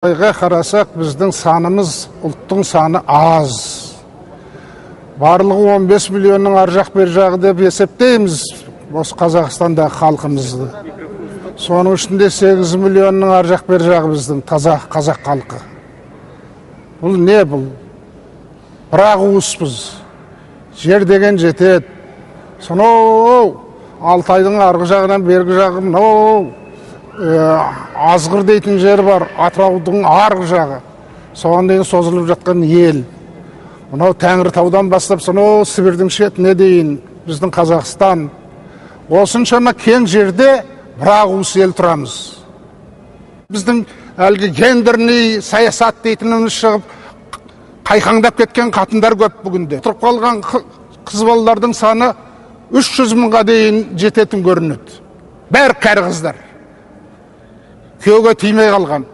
Айға қарасақ, біздің санымыз, ұлттың саны аз. Барлығы 15 миллионның ар жақ бер жағы деп есептейміз осы Қазақстандағы халқымызды. Соның ішінде 8 миллионның ар жақ бер жағы біздің таза қазақ халқы. Бұл не бұл? Бір ақ уыспыз. Жер деген жетеді. Сонау Алтайдың арғы жағынан бергі жағы мынау Азғыр дейтін жер бар, Атыраудың арғы жағы. Соған дейін созылып жатқан ел. Мынау Тәңіртаудан бастап сонау Сібірдің шетіне дейін біздің Қазақстан. Осыншама кең жерде бір ақ уыс ел тұрамыз. Біздің әлгі гендерный саясат дейтініміз шығып, қайқаңдап кеткен қатындар көп бүгінде. Тұрып қалған қыз балалардың саны 300 мыңға дейін жететін көрінеді. Бәрі кәрі қыздар. Күйеуге тимей қалған.